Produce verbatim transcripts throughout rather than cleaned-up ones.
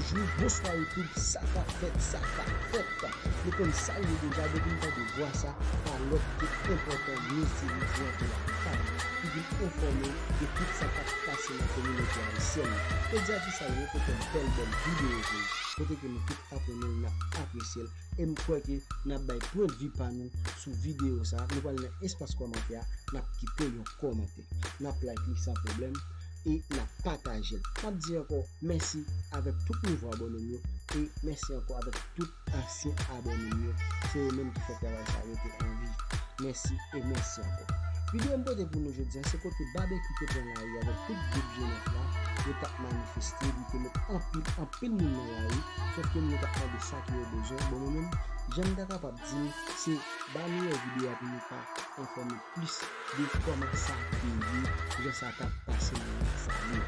Bonswa YouTube, sa k ap fèt, sa k ap fèt. Nou konn sa l ye deja, depi n tande vwa sa, pa lòt ke enpòtan Miss T V ki rantre lakay, ki vin enfòme de tout sa k ap pase nan kominote ayisyèn. Jodi a ki sa l ye, kote bèl bèl videyo pou nou, kote ke nou tout ap renmen l, n ap apresye l, e m kwè ke n ap bay pwennvi pa nou sou videyo sa. Nou pral nan espas kòmantè a, n ap kite yon kòmantè, n ap like li san pwoblèm, e n ap pataje l. M ap di ankò mèsi avèk tout nouvo abòne m yo, e mèsi ankò avèk tout ansyen abòne m yo. Se yo menm ki fè travay sa rete an vi. Mèsi e mèsi ankò. Videyo m pote pou nou jodi a, se kote Babekyou te pran lari avèk tout gwoup jenès la, yo t ap manifeste, li te met anpil, anpil moun nan lari, sòf ke moun yo t ap mande sa ke yo bezwen. Bon, mwen menm, jan m ta kapab di l, se ba nou yon videyo a pou nou ka enfòme plis de kòman sa te ye, jan sa t ap pase nan Lasalin.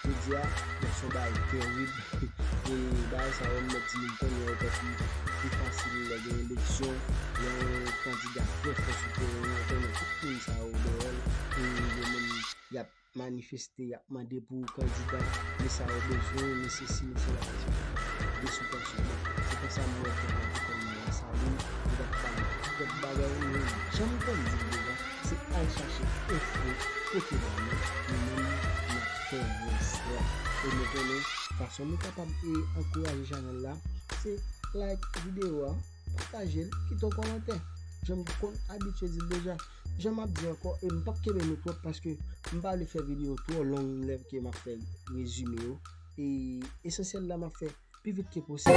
Jodi a, bon, se yon bagay tèrib. E bagay sa yo, m mèt di nou, m konnen yo tankou li fasil lè gen eleksyon, lè yon kandida trè fò sou teren an, konnen tout moun sa yo dèyè l, e yo menm y ap manifeste, y ap mande pou kandida, men sa yo bezwen, men sesi, men sela, etsetera. De sou tansyon. Bon, se konsa m wè ke nou te konn nan Lasalin, nou t ap pale tout lòt bagay, men jan m konn di l deja, se al chache enfo kote ba nou, nou menm n ap fè rès la. E nou konnen fason nou kapab e ankouraje chanèl la, se like videyo a, pataje l, kite yon kòmantè. Jan m konn abitye di l deja, jan m ap di ankò, e m p ap kenbe nou twòp paske m pa vle fè videyo twò long lè ke m ap fè rezime yo. E esansyèl la m ap fè pi vit ke posib.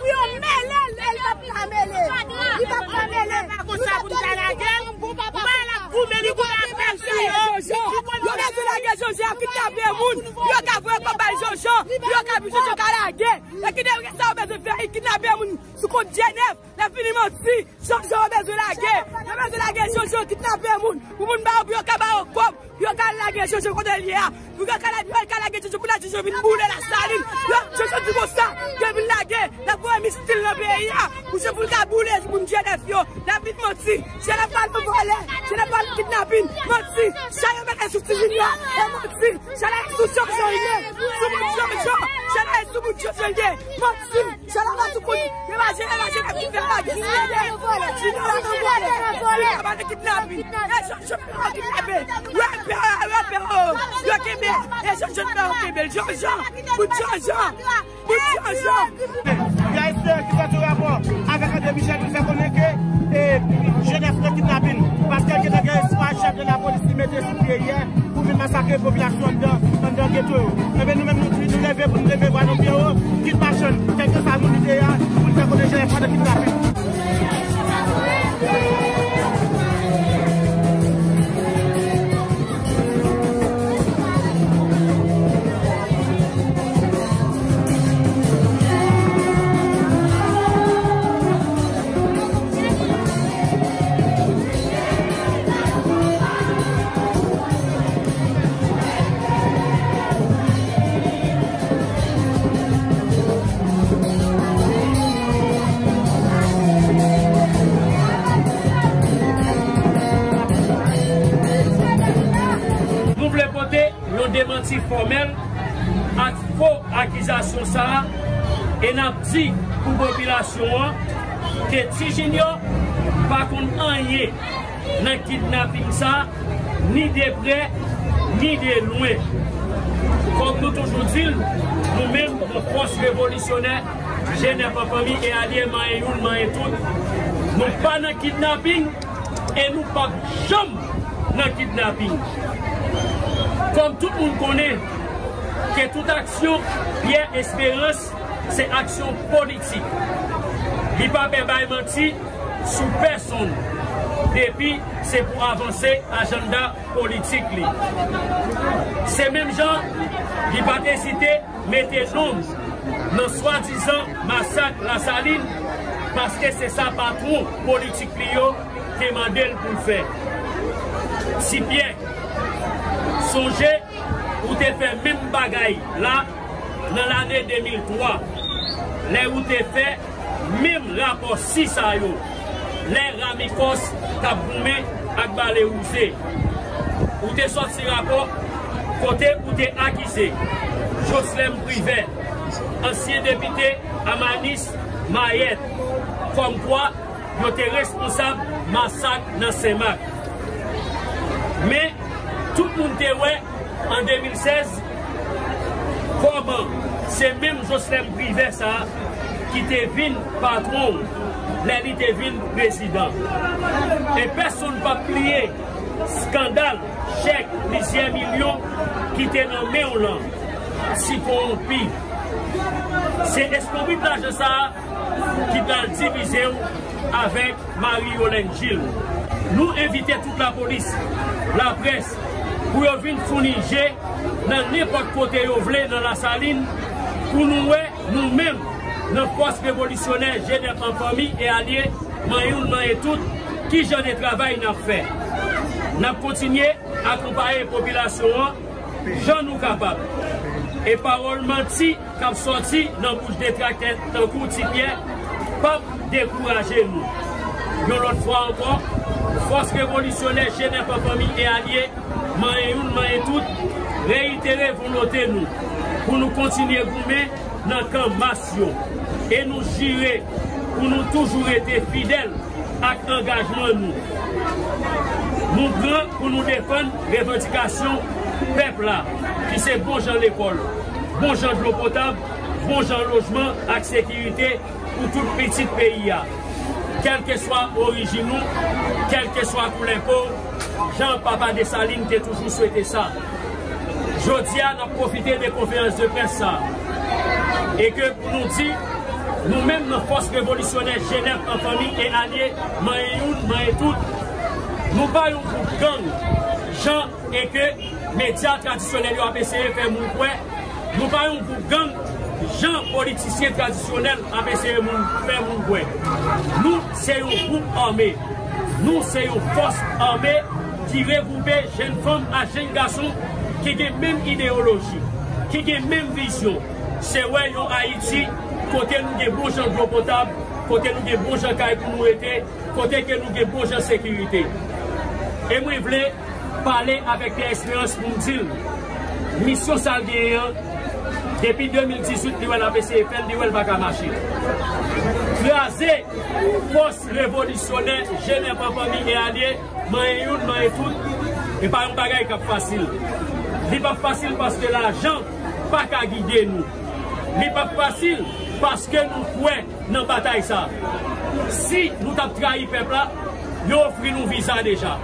Pou yo mele l, e li p ap ka mele. Li p ap ka mele. Konsa pou n ta lage l. Ou pa wè l ap goumen, li konn afè sa yo. Yo bezwen lage Jojo, y ap kidnape moun. Pou yo ka voye kòb bay Jojo. Pou yo ka, pou Jojo ka lage. E kidnape sa yo bezwen fè, kidnape moun sou kont Jenèf. Lè fini manti, Jojo yo bezwen lage. Yo bezwen lage Jojo, kidnape moun. Pou moun ba yo, pou yo ka ba yo kòb. Yo ka lage Jojo kote l ye a. Pou yo ka la-, yo ka lage Jojo pou la Jojo vin boule Lasalin. Yo, Jojo di konsa, yo vin lage, l ap voye mistil nan peyi a. Pou Jojo pou l ka boule moun Jenèf yo. L ap vin manti. Jenèf pa nan vòlè. Jenèf pa nan kidnapin. Manti. Sa yo mete sou Ti Junior. E manti. Sa la sou Jojo l ye. Sou moun Jojo. Sa la sou moun Jojo l ye. Manti. Sa la pa sou moun. Imajine, imajine ki fè lage. Junior pa nan vòlè. Junior pa nan kidnapin. E Jojo Yo kenbe, yo kenbe, e Jojo, yo kenbe, Jojo, pou Jojo, pou Jojo. Guy Esther ki sòti rapò avèk André Michel ki fè konnen ke, e, Jenèf nan kidnapin, paske l gentan gen espwa chèf de lapolis li mete sou pye yè pou vin masakre popilasyon anndan, anndan geto yo. Enben, nou menm, nou, nou leve pou nou leve vwa nou byen wo, kit machann, kèlkeswa moun li te ye a, pou n fè konnen Jenèf pa nan kidnapin. Sa a, e n ap di pou popilasyon an ke Ti Junior pa konn anyen nan kidnaping sa a, ni de prè, ni de lwen. Kòm nou toujou di l, nou menm, nan Fòs Revolisyonè Jenèf an Fanmi e Alye, manyen youn, manyen tout, nou pa nan kidnaping e nou p ap janm nan kidnaping. Kòm tout moun konnen ke tout aksyon Pierre Espérance se aksyon politik. Li pa pè bay manti sou pèsonn depi se pou avanse ajanda politik li. Se menm jan li pa t ezite mete non m nan swadizan masak Lasalin, paske se sa patwon politik li yo te mande l pou l fè. Ti Pyè, sonje ou te fè menm bagay la nan lane de mil twa, lè ou te fè menm rapò si sa yo, lè Ramikòs t ap goumen ak Bale Wouze. Ou te sòti rapò kote ou te akize Joslèm Privè, ansyen depite Amanis Mayèt, kòmkwa yo te responsab masak nan Senmak. Men, tout moun te wè an de mil sèz kòman se menm Joslèm Privè sa a ki te vin patwon w lè li te vin prezidan. E pèsonn p ap bliye eskandal chèk plizyè milyon ki te nan men w lan, ti kowonpi. Se eskonbrit lajan sa a ki pral divize w avèk Marie Yolène Gilles. Nou envite tout lapolis, laprès, pou yo vin founi je nan nenpòt kote yo vle nan Lasalin, pou nou wè nou menm nan Fòs Revolisyonè Jenèf an Fanmi e Alye, manyen youn, manyen tout, ki jan de travay n ap fè. N ap kontinye akonpaye popilasyon an jan nou kapab. E pawòl manti k ap sòti nan bouch detraktè tankou Ti Pyè p ap dekouraje nou. Yon lòt fwa ankò, Fòs Revolisyonè Jenèf an Fanmi e Alye, manyen youn, manyen tout, reyitere volonte nou pou nou kontinye goumen nan kan mas yo. E nou jire pou nou toujou rete fidèl ak angajman nou. Nou pran pou nou defann revandikasyon pèp la, ki se bon jan lekòl, bon jan dlo potab, bon jan lojman ak sekirite pou tout pitit peyi a. Kèlkeswa orijin ou, kèlkeswa koulè po w, jan Papa Desalin te toujou swete sa. Jodi a, n ap pwofite de konferans de près sa a. E ke pou nou di, nou menm nan Fòs Revolisyonè Jenèf an Fanmi e Alye, manyen youn, manyen tout, nou pa yon gwoup gang, jan e ke medya tradisyonèl yo ap eseye fè moun kwè. Nou pa yon gwoup gang, jan politisyen tradisyonèl ap eseye moun, fè moun kwè. Nou se yon gwoup ame. Nou se yon fòs ame ki regwoupe jèn fanm ak jèn gason ki gen menm ideyoloji, ki gen menm vizyon. Se wè yon Ayiti kote nou gen bon jan dlo potab, kote nou gen bon jan kay pou nou rete, kote ke nou gen bon jan sekirite. E mwen vle pale avèk Pierre Espérance pou m di l, misyon sa l genyen an, depi de mil dizuit, li wè l ap eseye fè l, li wè l pa ka mache. Kraze fòs revolisyonè Jenèf an Fanmi e Alye, manyen youn, manyen tout, e pa yon bagay k ap fasil. Li p ap fasil paske lajan pa ka gide nou. Li p ap fasil paske nou kwè nan batay sa. Si nou t ap trayi pèp la, yo ofri nou viza deja.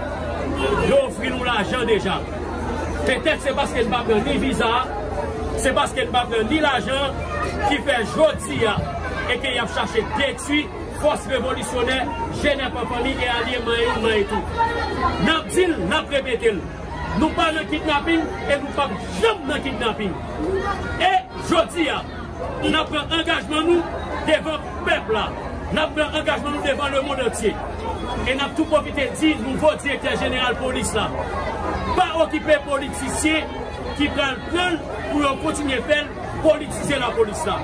Yo ofri nou lajan deja. Petèt se paske n pa pran ni viza a, se paske n pa pran ni lajan an ki fè jodi a, e ke y ap chache detwi fòs revolisyonè Jenèf an Fanmi e Alye, manyen youn, manyen tout. N ap di l, n ap repete l. Nou pa nan kidnaping e nou p ap janm nan kidnaping. E jodi a, n ap pran angajman nou devan pèp la. N ap pran angajman nou devan lemonn antye. E n ap tou pwofite di nouvo direktè jeneral polis la, pa okipe politisyen ki pral pran l pou yo kontinye fè l politize lapolis la.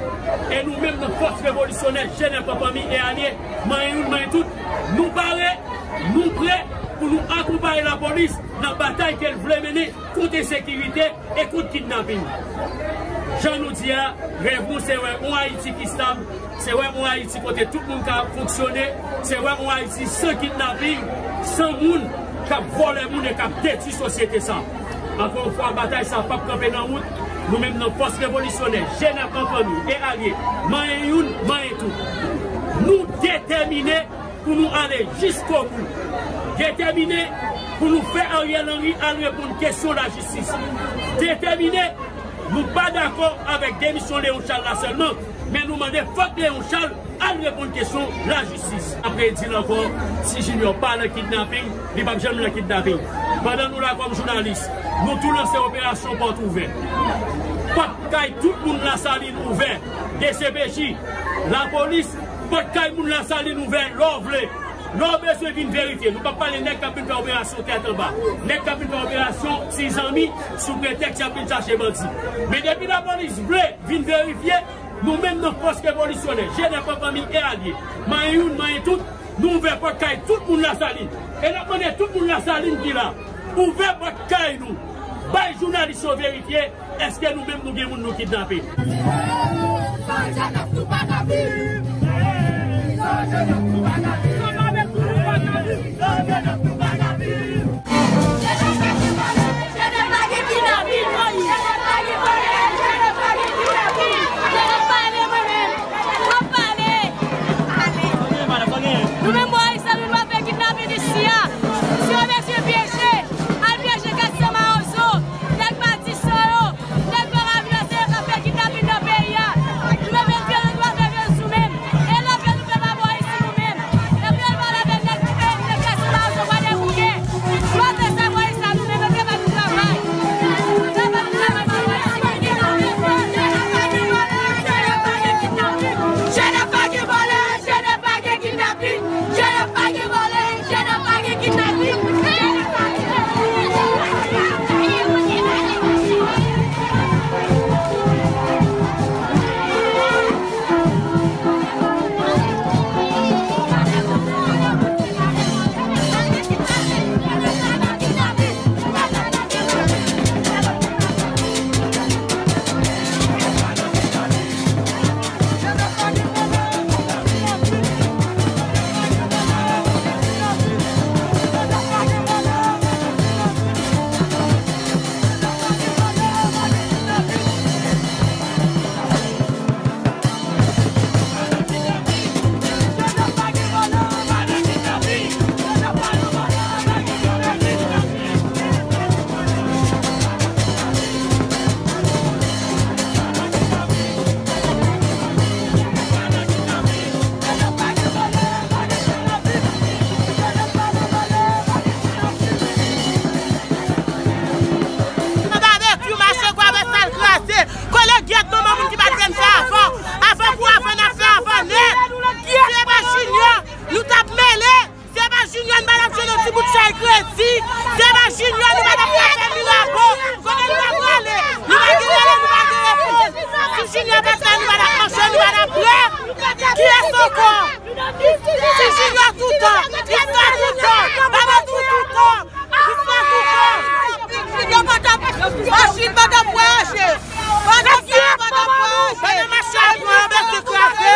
E nou menm nan Fòs Revolisyonè Jenèf an Fanmi e Alye, manyen youn, manyen tout, nou pare, nou prè pou nou akonpaye lapolis nan batay ke l vle mennen kont ensekirite e kont kidnaping. Jan nou di a, rèv nou se wè yon Ayiti ki stab, se wè yon Ayiti kote tout moun ka fonksyone, se wè yon Ayiti san kidnaping, san moun k ap vòlè moun e k ap detwi sosyete sa. Ankò yon fwa, batay sa p ap kanpe nan wout. Nou menm nan Fòs Revolisyonè, Jenèf an fanmi e alye, manyen youn, manyen tout. Nou detèmine pou nou ale jiskobou. Detèmine pou nou fè Ariel Henry al reponn kesyon lajistis. Detèmine, nou pa dakò avèk demisyon Léon Charles la sèlman, men nou mande fòk Léon Charles al reponn kesyon lajistis. Apre di l ankò, si Junior pa nan kidnaping, li p ap janm nan kidnaping. Pandan nou la kòm jounalis, nou tou lanse operasyon pòt ouvè. Pòt kay tout moun Lasalin ouvè, D C P J, lapolis, pòt kay moun Lasalin ouvè lè w vle. Lè w bezwen vin verifye, nou p ap pale nèg k ap vin fè operasyon tèt anba, nèg k ap vin fè operasyon ti zanmi sou pretèks y ap vin chache bandi. Men depi lapolis vle vin verifye, nou menm nan Fòs Revolisyonè, Jenèf an fanmi e alye, manyen youn, manyen tout, nou ouvè pòt kay tout moun Lasalin. E n ap mande tout moun Lasalin ki la, ouvè pòt kay nou, bay jounalis yo verifye, èske nou menm nou gen moun nou kidnape? Nou menm bò Ayisyen, nou pa fè kidnaping isi a. Si yo bezwen pyeje, al pyeje kat san Mawozo, nèg Matisan yo, nèg Bò Ravin yo, se yo k ap fè kidnaping nan peyi a. Nou menm, nou pa fè vyolans nou menm. E lanfè nou fè pa bò isi nou menm. Epi yo pale avèk nèg, nèg Kastèl Mawozo, pa debouke. Yo fè sa bò isi a nou menm, yo fè pa nou travay. Yo fè pa nou travay, pa bò isi. Jenèf pa gen vòlè, Jenèf pa gen vòlè, Jenèf pa gen kidnaping. Jenèf pa gen vòlè, Jenèf pa gen kidnaping. Anba bèkyou mache gwo avè sal kraze. Kolè gyèt manman moun ki pa t vle n fè avan. Avan pou avan n ap fè avan nèt. Se pa Junior nou t ap mele. Se pa Junior nou pa t ap jwenn yon ti bout chay kredi. Se pa Junior nou pa t ap fè Mirabeau. Kote nou pa prale? Nou pa gen rele, nou pa gen repons. Si Junior pa t la, nou pa t ap manje, nou pa t ap bwè. Kiyès ankò? Ti Junior toutan, Istwa toutan, Babekyou toutan, Istwa toutan. Junior pa t ap, machin pa t ap vwayaje. Pa t ap, pa t ap vwayaje. Pandan machin ap pran, anba se kraze.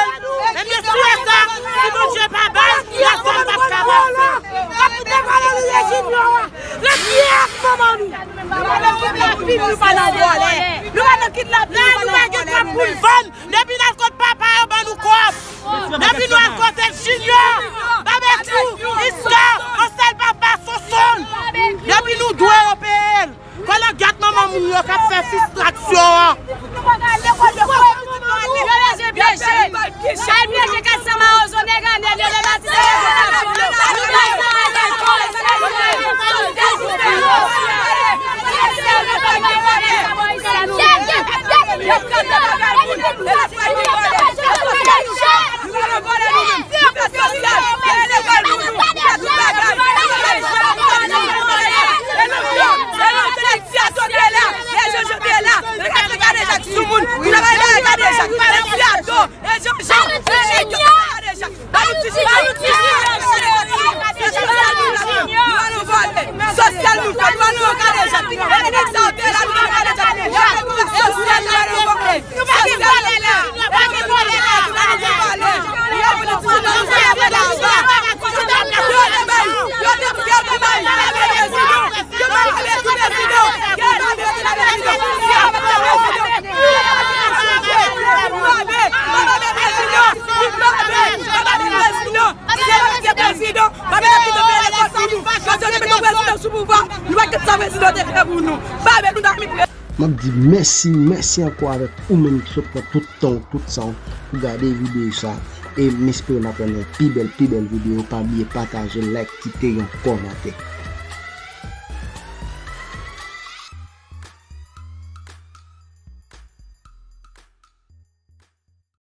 Ebyen, si w wè sa, si Bondye pa bay, pèsonn p ap ka pase. Kap devale nou ye Junior a. Nan pyès manman nou. Nou pa nan kidnaping, nou pa nan vòlè. Nou pa nan kidnaping, nou pa nan vòlè. Depi n al kot papa yo ban nou kòb. Depi nou al kote Junior, Babekyou, Istwa, yon sèl papa Sonsonn. Depi nou dwe yo peye l. Kolè gyèt manman moun yo k ap fè fistraksyon an. Yo bezwen pyeje. Al pyeje kat san Mawozo, nèg Anèl yo, nèg Matisan yo. Sosyal nou fè, nou al nan kadejak. Epi nèg sa yo te la, nou al nan kadejak. Sosyal nou al nan vòlè. Mete yon prezidan sou pouvwa, nou pa ket sa prezidan te fè pou nou. Pa vle nou ta mit. M ap di mèsi, mèsi ankò avèk ou menm ki sot pran tout tan w, tout san w pou gade videyo sa. E m espere n ap wè nan pi bèl, pi bèl videyo. Pa bliye pataje, like, kite yon kòmantè.